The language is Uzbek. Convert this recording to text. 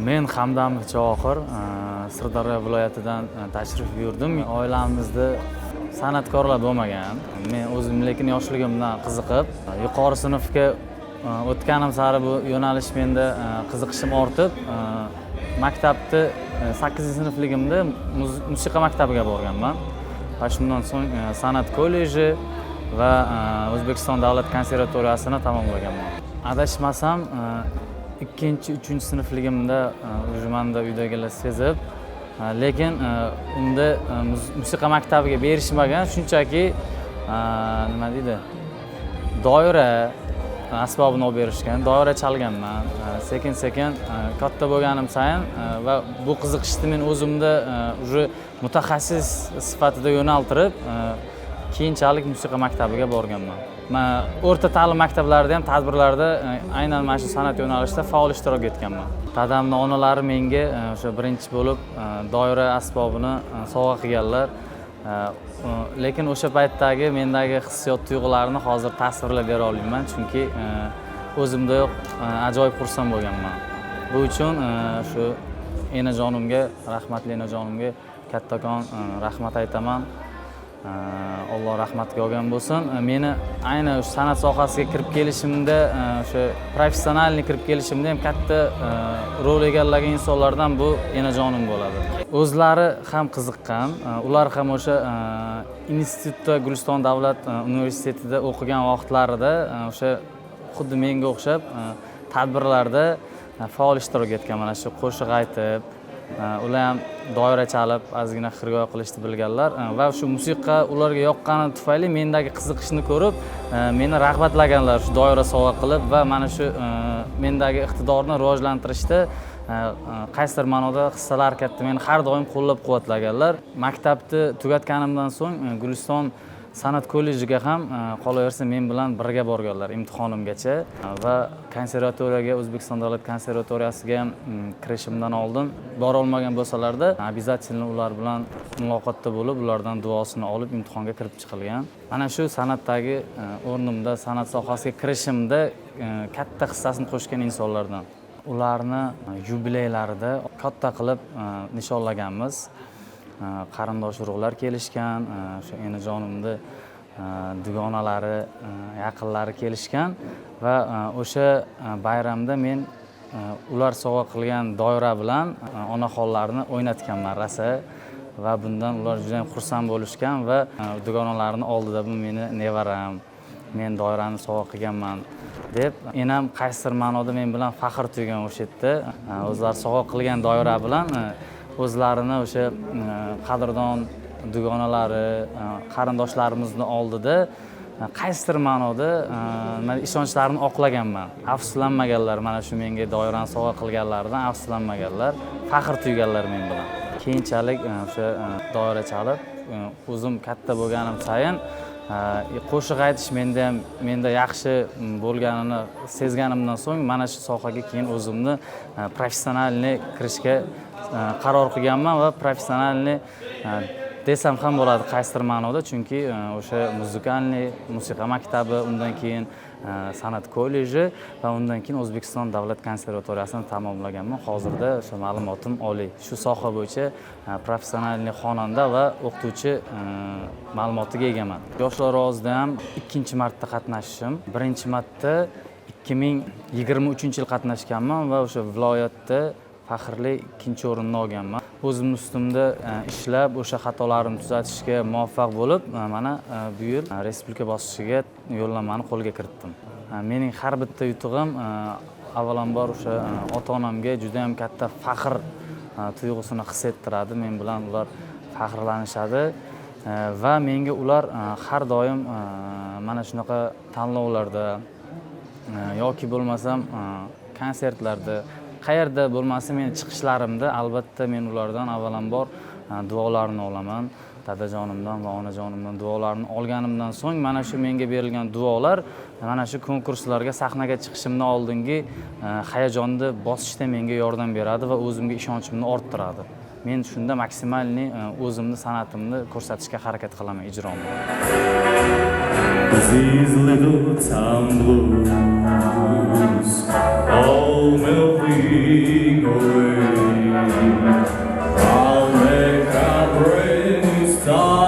Men Hamdamov Javohir, Sirdaryo viloyatidan tashrif buyurdim. Oilamizda san'atkorlar bo'lmagan. Men o'zim lekin yoshligimdan qiziqib, yuqori sinfga o'tganim sari bu yo'nalish menda qiziqishim ortib, maktabni sakkizinchi sinfligimda musiqa maktabiga borganman va shundan so'ng san'at kolleji va O'zbekiston davlat konservatoriyasini tamomlaganman. Adashmasam, ikkinchi, uchinchi sinfligimda уже manda uydagilar sezib, lekin unda musiqa maktabiga berishmagan, shunchaki nima deydi, doira asbobini olib berishgan, doira chalganman. Sekin sekin katta bo'lganim sayin va bu qiziqishni men o'zimda уже mutaxassis sifatida yo'naltirib, keyinchalik musiqa maktabiga borganman. Man o'rta ta'lim maktablarida ham tadbirlarda aynan mana shu san'at yo'nalishida faol ishtirok etganman. Dadamni onalari menga o'sha birinchi bo'lib doira asbobini sovg'a qilganlar. Lekin o'sha paytdagi mendagi hissiyot, tuyg'ularni hozir tasvirlab bera olmayman, chunki o'zimda yo'q, ajoyib xursand bo'lganman. Bu uchun shu enajonimga, rahmatli enajonimga kattakon rahmat aytaman. Alloh rahmatiga olgan bo'lsin. Meni ayni shu san'at sohasiga kirib kelishimda, o'sha professionalniy kirib kelishimda ham katta rol egallagan insonlardan bu enajonim bo'ladi. O'zlari ham qiziqqan, ular ham o'sha institutda, Guliston davlat universitetida o'qigan vaqtlarida o'sha xuddi menga o'xshab tadbirlarda faol ishtirok etgan, mana shu qo'shiq aytib, ular ham doira chalib, ozgina xirgoyi qilishni bilganlar va shu musiqa ularga yoqqani tufayli mendagi qiziqishni ko'rib, meni rag'batlaganlar shu doira sovg'a qilib va mana shu mendagi iqtidorni rivojlantirishda qaysidir ma'noda hissalari katta, meni har doim qo'llab quvvatlaganlar. Maktabni tugatganimdan so'ng Guliston san'at kollejiga ham qolaversa men bilan birga borganlar imtihonimgacha va konservatoriyaga, O'zbekiston davlat konservatoriyasiga ham kirishimdan oldin borolmagan bo'lsalarda, обязательно ular bilan muloqotda bo'lib, ulardan duosini olib imtihonga kirib chiqilgan. Mana shu san'atdagi o'rnimda, san'at sohasiga kirishimda katta hissasini qo'shgan insonlardan. Ularni yubileylarida katta qilib nishonlaganmiz. Qarindosh urug'lar kelishgan, o'sha enajonimni dugonalari, yaqinlari kelishgan va o'sha bayramda men ular sovg'a qilgan doira bilan onaxonlarni o'ynatganman rosa va bundan ular juda yam xursand bo'lishgan va dugonalarini oldida "Bu meni nevaram, men doirani sovg'a qilganman", deb enam qaysidir ma'noda men bilan faxr tuygan o'sha yerda. O'zlari sovg'a qilgan doira bilan o'zlarini o'sha qadrdon dugonalari, qarindoshlarimizni oldida qaysidir ma'noda nima, ishonchlarini oqlaganman. Afsuslanmaganlar, mana shu menga doirani sovg'a qilganlaridan afsuslanmaganlar, faxr tuyganlar men bilan. Keyinchalik o'sha doira chalib, o'zim katta bo'lganim sayin qo'shiq aytish menda ham menda yaxshi bo'lganini sezganimdan so'ng mana shu sohaga keyin o'zimni профессиональный kirishga qaror qilganman va профессиональный desam ham bo'ladi qaysidir ma'noda, chunki o'sha музыкальный musiqa maktabi, undan keyin san'at kolleji va undan keyin O'zbekiston davlat konservatoriyasini tamomlaganman. Hozirda o'sha ma'lumotim oliy, shu soha bo'yicha профессиональный xonanda va o'qituvchi ma'lumotiga egaman. Yoshlar ovozida ham ikkinchi marta qatnashishim. Birinchi marta 2023 yil qatnashganman va o'sha viloyatda faxrli ikkinchi o'rinni olganman. O'zimni ustimda ishlab, o'sha xatolarimni tuzatishga muvaffaq bo'lib, mana bu yil respublika bosqichiga yo'llanmani qo'lga kiritdim. Mening har bitta yutug'im avvalambor o'sha ota onamga juda yam katta faxr tuyg'usini his ettiradi. Men bilan ular faxrlanishadi va menga ular har doim mana shunaqa tanlovlarda yoki bo'lmasam konsertlarda, qayerda bo'lmasin meni chiqishlarimda albatta men ulardan avvalambor duolarini olaman. Dadajonimdan va onajonimdan duolarni olganimdan so'ng mana shu menga berilgan duolar mana shu konkurslarga, sahnaga chiqishimdan oldingi hayajonni bosishda menga yordam beradi va o'zimga ishonchimni orttiradi. Men shunda максимальный o'zimni san'atimni ko'rsatishga harakat qilaman ijromda. These little town blues all melting away. Сам.